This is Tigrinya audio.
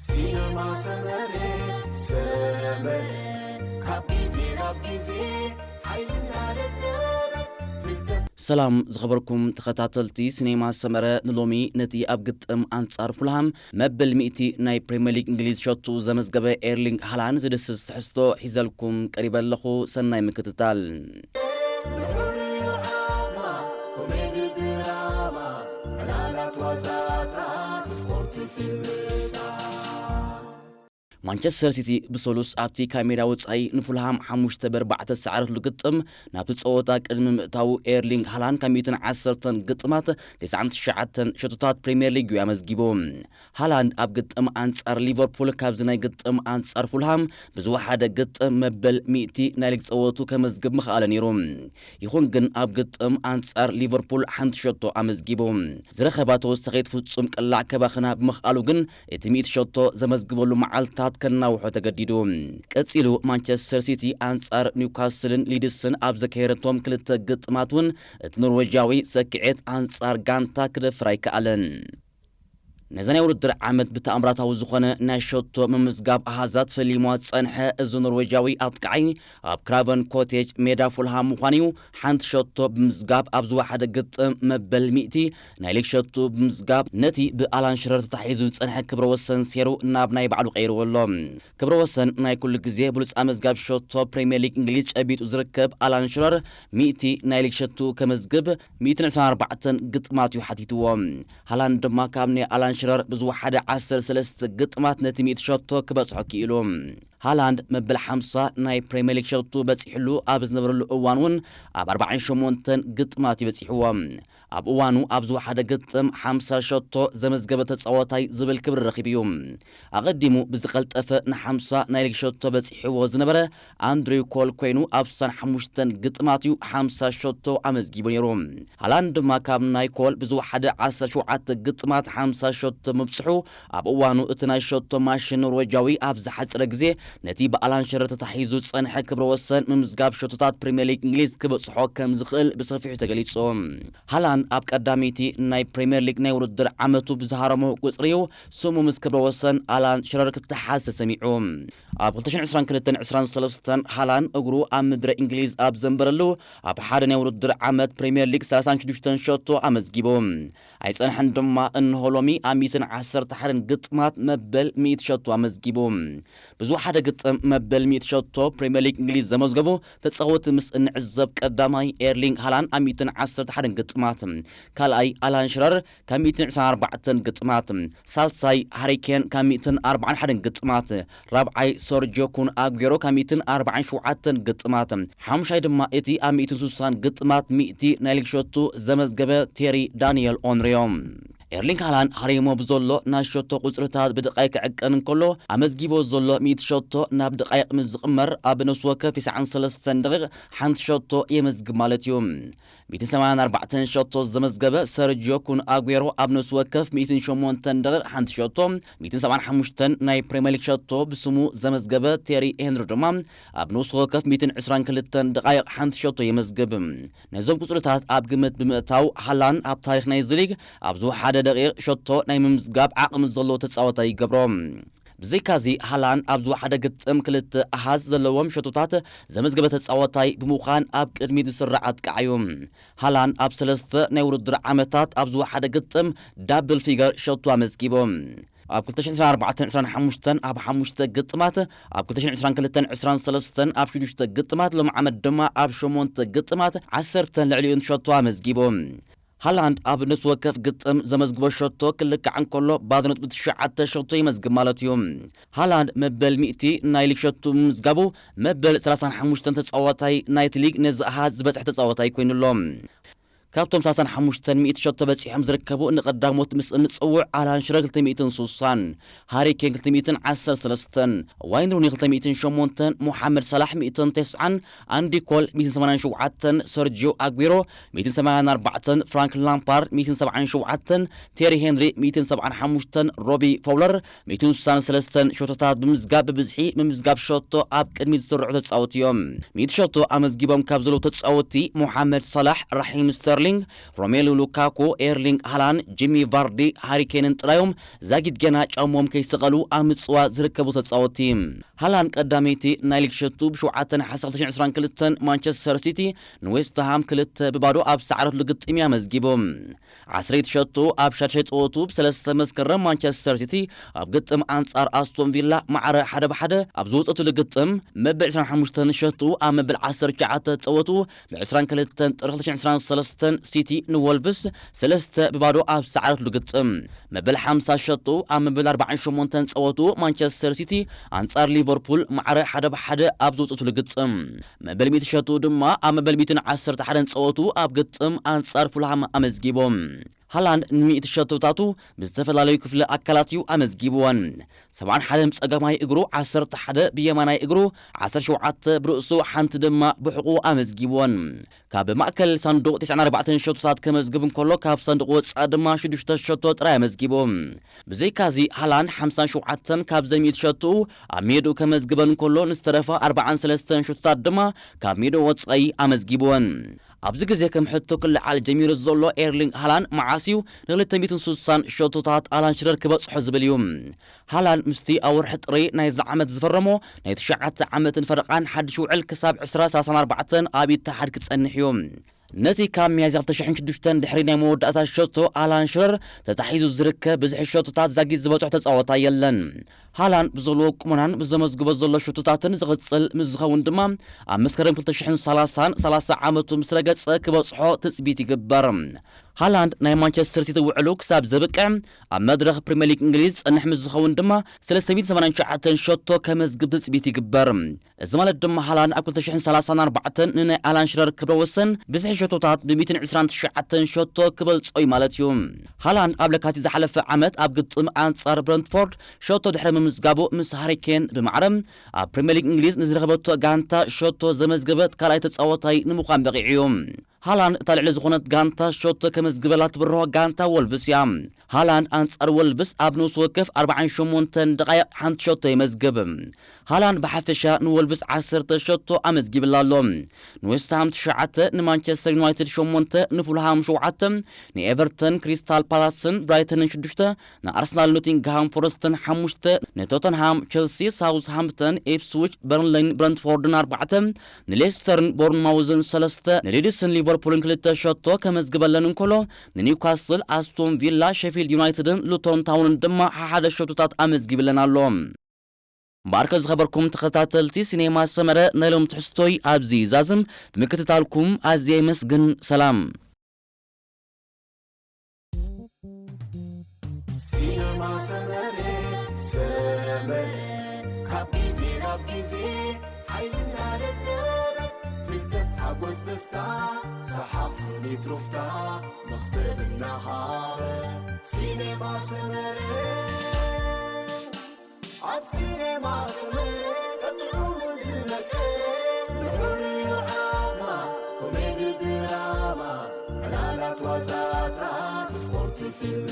ሲነማ ሰመረ፣ ሰመረ፣ ካብ ግዜ ናብ ግዜ ሓይልና ደደበ፣ ፍልጠት ሰላም ዝኸበርኩም ተኸታተልቲ ሲኔማ ሰመረ፣ ንሎሚ ነቲ ኣብ ግጥም ኣንጻር ፉልሃም መበል ሚእቲ ናይ ፕሪምየር ሊግ እንግሊዝ ሸቱ ዘመዝገበ ኤርሊንግ ሃላንድ ዝድስስ ትሕዝቶ ሒዘልኩም ቀሪበ ኣለኹ። ሰናይ ምክትታል። ንሑር ዓማ፣ ኮሜዲ ድራማ፣ ዕላላት ዋዛታት፣ ስፖርት ፊልምታት። ማንቸስተር ሲቲ ብሰሉስ ኣብቲ ካብ ሜዳ ወጻኢ ንፉልሃም ሓሙሽተ ብ ኣርባዕተ ዝሰዓረትሉ ግጥም፣ ናብቲ ጸወታ ቅድሚ ምእታዉ ኤርሊንግ ሃላንድ ካብ ሚእትን ዓሰርተን ግጥማት ተስዓን ትሽዓተን ሸቶታት ፕሪምየር ሊግ እዩ ኣመዝጊቡ። ሃላንድ ኣብ ግጥም ኣንጻር ሊቨርፑል ካብዚ ናይ ግጥም ኣንጻር ፉልሃም ብዝወሓደ ግጥም መበል ሚእቲ ናይ ሊግ ጸወቱ ከመዝግብ ምኽኣለ ነይሩ። ይኹን ግን ኣብ ግጥም ኣንጻር ሊቨርፑል ሓንቲ ሸቶ ኣመዝጊቡ። ዝረኸባ ተወሳኺት ፍጹም ቅላዕ ከባኽና ብምኽኣሉ ግን እቲ ሚእቲ ሸቶ ዘመዝግበሉ መዓልታት ከናውሖ ተገዲዱ። ቀጺሉ ማንቸስተር ሲቲ ኣንጻር ኒውካስልን ሊድስን ኣብ ዘካየደቶም ክልተ ግጥማት እውን እቲ ኖርዌጃዊ ሰኪዔት ኣንጻር ጋንታ ክደፍር ኣይከኣለን። ነዚ ናይ ውድድር ዓመት ብተኣምራታዊ ዝኾነ ናይ ሸቶ ምምዝጋብ ኣሃዛት ፈሊሞ ዝጸንሐ እዚ ኖርዌጃዊ ኣጥቃዓይ ኣብ ክራቨን ኮቴጅ ሜዳ ፉልሃም ምዃኑ እዩ። ሓንቲ ሸቶ ብምዝጋብ ኣብ ዝወሓደ ግጥም መበል ሚእቲ ናይ ሊግ ሸቱ ብምዝጋብ ነቲ ብኣላን ሽረር ተታሒዙ ዝጸንሐ ክብረ ወሰን ሴሩ ናብ ናይ ባዕሉ ቀይርዎ ኣሎ። ክብረ ወሰን ናይ ኩሉ ግዜ ብሉጽ ኣመዝጋቢ ሸቶ ፕሪምየር ሊግ እንግሊዝ ጨቢጡ ዝርከብ ኣላን ሽረር ሚእቲ ናይ ሊግ ሸቱ ከመዝግብ ሚእትን ዕስራን ኣርባዕተን ግጥማት እዩ ሓቲትዎ። ሃላንድ ድማ ካብ ናይ ኣላን ሽረር ብዝወሓደ ዓሰርተ ሰለስተ ግጥማት ነቲ ሚእቲ ሸቶ ክበጽሖ ክኢሉ። ሃላንድ መበል ሓምሳ ናይ ፕሪምየር ሊግ ሸቱ በጺሕሉ ኣብ ዝነበረሉ እዋን እውን ኣብ ኣርባዓን ሸሞንተን ግጥማት እዩ በጺሕዎ። ኣብ እዋኑ ኣብ ዝወሓደ ግጥም ሓምሳ ሸቶ ዘመዝገበ ተጻዋታይ ዝብል ክብሪ ረኺቡ እዩ። ኣቐዲሙ ብዝቐልጠፈ ንሓምሳ ናይ ሊግ ሸቶ በጺሕዎ ዝነበረ ኣንድሪው ኮል ኮይኑ ኣብ ስሳን ሓሙሽተን ግጥማት እዩ ሓምሳ ሸቶ ኣመዝጊቡ ነይሩ። ሃላንድ ድማ ካብ ናይ ኮል ብዝወሓደ ዓሰርተ ሸውዓተ ግጥማት ሓምሳ ሸቶ ምብጽሑ ኣብ እዋኑ እቲ ናይ ሸቶ ማሽን ኖርዌጃዊ ኣብ ዝሓጸረ ግዜ ነቲ ብኣላን ሽረር ተታሒዙ ዝጸንሐ ክብረ ወሰን ምምዝጋብ ሸቶታት ፕሪምየር ሊግ እንግሊዝ ክበጽሖ ከም ዝኽእል ብሰፊሑ ተገሊጹ። ሃላንድ ኣብ ቀዳመይቲ ናይ ፕሪምየር ሊግ ናይ ውድድር ዓመቱ ብዝሃረሞ ቁጽሪ እዩ ስሙ ምስ ክብረ ወሰን ኣላን ሽረር ክተሓዝ ተሰሚዑ። ኣብ ክልተ ሽሕን ዕስራን ክልተን ዕስራን ሰለስተን ሃላንድ እግሩ ኣብ ምድረ እንግሊዝ ኣብ ዘንበረሉ ኣብ ሓደ ናይ ውድድር ዓመት ፕሪምየር ሊግ ሰላሳን ሽዱሽተን ሸቶ ኣመዝጊቡ። ኣይጸንሐን ድማ እንሆ ሎሚ ኣብ ሚእትን ዓሰርተ ሓደን ግጥማት መበል ሚእቲ ሸቶ ኣመዝጊቡ። ብዝወሓደ ግጥም መበል ሚእቲ ሸቶ ፕሪምየር ሊግ እንግሊዝ ዘመዝገቡ ተጻወቲ ምስ እንዕዘብ ቀዳማይ ኤርሊንግ ሃላንድ ኣብ ሚእትን ዓሰርተ ሓደን ግጥማት፣ ካልኣይ ኣላን ሽረር ካብ ሚእትን ዕስራን ኣርባዕተን ግጥማት፣ ሳልሳይ ሃሪኬን ካብ ሚእትን ኣርባዓን ሓደን ግጥማት፣ ራብዓይ ሰርጆ ኩን ኣጉዌሮ ካብ ሚእትን ኣርባዓን ሸውዓተን ግጥማት፣ ሓሙሻይ ድማ እቲ ኣብ ሚእትን ስሳን ግጥማት ሚእቲ ናይ ሊግ ሸቱ ዘመዝገበ ቴሪ ዳንኤል ኦንሪዮ። ኤርሊንግ ሃላንድ ሃሪሞ ብዘሎ ናይ ሸቶ ቁጽርታት ብድቓይ ክዕቀን እንከሎ ኣመዝጊቦ ዘሎ ሚእቲ ሸቶ ናብ ድቓይቕ ምስ ዝቕመር ኣብ ነፍሲ ወከፍ ተስዓን ሰለስተን ደቂቕ ሓንቲ ሸቶ የመዝግብ ማለት እዩ። ሚእትን ሰማንያን ኣርባዕተን ሸቶ ዘመዝገበ ሰርጂዮ ኩን ኣጉዌሮ ኣብ ነፍሲ ወከፍ ሚእትን ሸሞንተን ደቂቕ ሓንቲ ሸቶ፣ ሚእትን ሰብዓን ሓሙሽተን ናይ ፕሪምየር ሊግ ሸቶ ብስሙ ዘመዝገበ ቴሪ ሄንሪ ድማ ኣብ ነፍሲ ወከፍ ሚእትን ዕስራን ክልተን ደቓይቕ ሓንቲ ሸቶ የመዝግብ። ነዞም ቁጽርታት ኣብ ግምት ብምእታው ሃላንድ ኣብ ታሪኽ ናይዚ ሊግ ኣብ ዝወሓደ ደቂቕ ሸቶ ናይ ምምዝጋብ ዓቕሚ ዘለዎ ተጻዋታይ ይገብሮ። ብዘይካዚ ሃላንድ ኣብ ዝወሓደ ግጥም ክልተ ኣሃዝ ዘለዎም ሸቶታት ዘመዝገበ ተጻዋታይ ብምዃን ኣብ ቅድሚት ዝስራዕ ኣጥቃዓዩ። ሃላንድ ኣብ ሰለስተ ናይ ውድድር ዓመታት ኣብ ዝወሓደ ግጥም ዳብል ፊገር ሸቶ ኣመዝጊቡ። ኣብ ክልተ ሽሕን ዕስራን ኣርባዕተን ዕስራን ሓሙሽተን ኣብ ሓሙሽተ ግጥማት፣ ኣብ ክልተ ሽሕን ዕስራን ክልተን ዕስራን ሰለስተን ኣብ ሽዱሽተ ግጥማት፣ ሎም ዓመት ድማ ኣብ ሸሞንተ ግጥማት ዓሰርተን ልዕሊኡን ሸቶ ኣመዝጊቡ። ሃላንድ ኣብ ነፍሲ ወከፍ ግጥም ዘመዝግቦ ሸቶ ክልካዕ እንከሎ ባዶ ነጥቢ ትሽዓተ ሸቶ ይመዝግብ ማለት እዩ። ሃላንድ መበል ሚእቲ ናይ ሊግ ሸቶ ብምምዝጋቡ መበል ሰላሳን ሓሙሽተን ተጻዋታይ ናይቲ ሊግ ነዚ ኣሃዝ ዝበጽሐ ተጻዋታይ ኮይኑ ኣሎ። ካብቶም ሰላሳን ሓሙሽተን ሚእቲ ሸቶ በጺሖም ዝርከቡ ንቐዳሞት ምስ እንጽውዕ ኣላን ሽረር ክልተ ሚእትን ስሳን፣ ሃሪ ኬን ክልተ ሚእትን ዓሰርተ ሰለስተን፣ ዋይን ሩኒ ክልተ ሚእትን ሸሞንተን፣ ሞሓመድ ሳላሕ ሚእትን ተስዓን፣ ኣንዲ ኮል ሚእትን ሰማንያን ሸውዓተን፣ ሰርጂዮ ኣጉዌሮ ሚእትን ሰማንያን ኣርባዕተን፣ ፍራንክ ላምፓርድ ሚእትን ሰብዓን ሸውዓተን፣ ቴሪ ሄንሪ ሚእትን ሰብዓን ሓሙሽተን፣ ሮቢ ፎውለር ሚእትን ስሳን ሰለስተን ሸቶታት ብምዝጋብ ብብዝሒ ምምዝጋብ ሸቶ ኣብ ቅድሚት ዝስርዑ ተጻወቲ እዮም። ሚእቲ ሸቶ ኣመዝጊቦም ካብ ዘለዉ ተጻወቲ ሞሓመድ ሳላሕ፣ ራሒም ስተርሊንግ፣ ሮሜሉ ሉካኮ፣ ኤርሊንግ ሃላንድ፣ ጂሚ ቫርዲ፣ ሃሪ ኬንን ጥራዮም ዛጊት ገና ጫሞም ከይሰቐሉ ኣብ ምጽዋ ዝርከቡ ተጻወትቲ። ሃላንድ ቀዳመይቲ ናይ ሊግ ሸቱ ብሸውዓተ ነሓሰ ክልተ ሽሕን ዕስራን ክልተን ማንቸስተር ሲቲ ንዌስትሃም ክልተ ብባዶ ኣብ ዝሰዓረትሉ ግጥም እዩ ኣመዝጊቡ። ዓሰርተ ሸቱ ኣብ ሻድሻይ ጸወቱ ብሰለስተ መስከረም ማንቸስተር ሲቲ ኣብ ግጥም ኣንጻር ኣስቶን ቪላ ማዕረ ሓደ ብሓደ ኣብ ዝወጸትሉ ግጥም መበል ዕስራን ሓሙሽተን ሸቱ ኣብ መበል ዓሰርተ ትሽዓተ ጸወቱ ብ ዕስራን ክልተን ጥሪ ክልተ ሽሕን ዕስራን ሰለስተን ሲቲ ንወልቭስ ሰለስተ ብባዶ ኣብ ዝሰዓረትሉ ግጥም መበል ሓምሳ ሸቱ ኣብ መበል ኣርባዓን ሸሞንተን ጸወቱ ማንቸስተር ሲቲ ኣንጻር ሊቨርፑል ማዕረ ሓደ ብሓደ ኣብ ዝወጸትሉ ግጥም መበል ሚእቲ ሸቱ ድማ ኣብ መበል ሚእትን ዓሰርተ ሓደን ጸወቱ ኣብ ግጥም ኣንጻር ፉልሃም ኣመዝጊቦም። ሃላንድ ንሚእቲ ሸቶታቱ ብዝተፈላለዩ ክፍለ ኣካላት እዩ ኣመዝጊብወን። ሰብዓን ሓደን ብጸጋማይ እግሩ፣ ዓሰርተ ሓደ ብየማናይ እግሩ፣ ዓሰርተ ሸውዓተ ብርእሱ፣ ሓንቲ ድማ ብሕቑ ኣመዝጊብወን። ካብ ማእከል ሳንዱቕ ተስዓን ኣርባዕተን ሸቶታት ከመዝግብ እንከሎ፣ ካብ ሳንዱቕ ወጻኢ ድማ ሽዱሽተ ሸቶ ጥራይ ኣመዝጊቡ። ብዘይካዚ፣ ሃላንድ ሓምሳን ሸውዓተን ካብዘን ሚእቲ ሸቶኡ ኣብ ሜድኡ ከመዝግበን እንከሎ፣ ንዝተረፋ ኣርባዓን ሰለስተን ሸቶታት ድማ ካብ ሜድኡ ወጻኢ ኣመዝጊብወን። ኣብዚ ግዜ ከም ሕቶ ክለዓል ጀሚሩ ዘሎ ኤርሊንግ ሃላንድ መዓስ እዩ ንክልተ ሚእትን ስሳን ሸቶታት ኣላን ሽረር ክበጽሖ ዝብል እዩ። ሃላንድ ምስቲ ኣብ ወርሒ ጥሪ ናይዚ ዓመት ዝፈረሞ ናይ ትሽዓተ ዓመትን ፈረቓን ሓድሽ ውዕል ክሳብ ዕስራ ሰላሳን ኣርባዕተን ኣብ ኢትሓድ ክጸንሕ እዩ። ነቲ ካብ ሚያዝያ ክልተ ሽሕን ሽዱሽተን ድሕሪ ናይ መወዳእታ ሸቶ ኣላን ሽረር ተታሒዙ ዝርከብ ብዝሒ ሸቶታት ዛጊት ዝበጽሖ ተጻወታይ የለን። ሃላንድ ብዘለዎ ቁመናን ብዘመዝግቦ ዘሎ ሸቶታትን ዝቕጽል ምስ ዝኸውን ድማ ኣብ መስከረም ክልተ ሽሕን ሰላሳን ሰላሳ ዓመቱ ምስ ረገጸ ክበጽሖ ትጽቢት ይግበር። ሃላንድ ናይ ማንቸስተር ሲቲ ውዕሉ ክሳብ ዘብቅዕ ኣብ መድረኽ ፕሪምየር ሊግ እንግሊዝ ዝጸንሕ ምስ ዝኸውን ድማ ሰለስተ ሚእትን ሰማንያን ትሽዓተን ሸቶ ከመዝግብ ትጽቢት ይግበር። እዚ ማለት ድማ ሃላንድ ኣብ ክልተ ሽሕን ሰላሳን ኣርባዕተን ንናይ ኣላን ሽረር ክብረ ወሰን ብዝሒ ሸቶታት ብሚእትን ዕስራን ትሽዓተን ሸቶ ክበልጾ እዩ ማለት እዩ። ሃላንድ ኣብ ለካቲት ዝሓለፈ ዓመት ኣብ ግጥም ኣንጻር ብረንትፎርድ ሸቶ ድሕሪ ምምዝጋቡ ምስ ሃሪ ኬን ብማዕረ ኣብ ፕሪምየር ሊግ እንግሊዝ ንዝረኸበቶ ጋንታ ሸቶ ዘመዝገበት ካልኣይ ተጻዋታይ ንምዃን በቒዑ እዩ። ሃላንድ እታ ልዕሊ ዝኾነት ጋንታ ሸቶ ከመዝግበላ ትብርሆ ጋንታ ወልቭስ እያ። ሃላንድ ኣንጻር ወልቭስ ኣብ ንኡስ ወከፍ ኣርባዓን ሸሞንተን ደቓይቕ ሓንቲ ሸቶ የመዝግብ። ሃላንድ ብሓፈሻ ንወልቭስ ዓሰርተ ሸቶ ኣመዝጊብላ ኣሎ። ንዌስትሃም ትሽዓተ፣ ንማንቸስተር ዩናይትድ ሸሞንተ፣ ንፉልሃም ሸውዓተ፣ ንኤቨርተን ክሪስታል ፓላስን ብራይተንን ሽዱሽተ፣ ንኣርሰናል ኖቲንግሃም ፎረስትን ሓሙሽተ፣ ንቶተንሃም፣ ቸልሲ፣ ሳውዝሃምፕተን፣ ኢፕስዊች፣ በርንሌን ብረንትፎርድን ኣርባዕተ፣ ንሌስተርን ቦርንማውዝን ሰለስተ፣ ንሊድስን ሊቨርፑልን ክልተ ሸቶ ከመዝግበለን እንከሎ፣ ንኒውካስል፣ ኣስቶን ቪላ፣ ሼፊልድ ዩናይትድን ሉቶን ታውንን ድማ ሓሓደ ሸቶታት ኣመዝጊብለን ኣሎ። እምበኣርከ ዝኸበርኩም ተኸታተልቲ ሲኔማ ሰመረ ናይ ሎም ትሕዝቶይ ኣብዚ ይዛዝም። ብምክትታልኩም ኣዝየ የመስግን። ሰላም። ሲነማ ሰመረ ሰመረ ካብ ግዜ ናብ ግዜ ሓይልና ደለበ ፍልጠት ሓጎስ ደስታ ሰሓቕ ስኒት ሩፍታ መኽሰብ እናሃበ ሲነማ ሰመረ ኣብ ሲነማ ሰመረ ቀጥዑ ዝመቀ ልዑል እዩ ዓማ ኮሜዲ ድራማ ዕላላት ዋዛታት ስፖርት ፊልም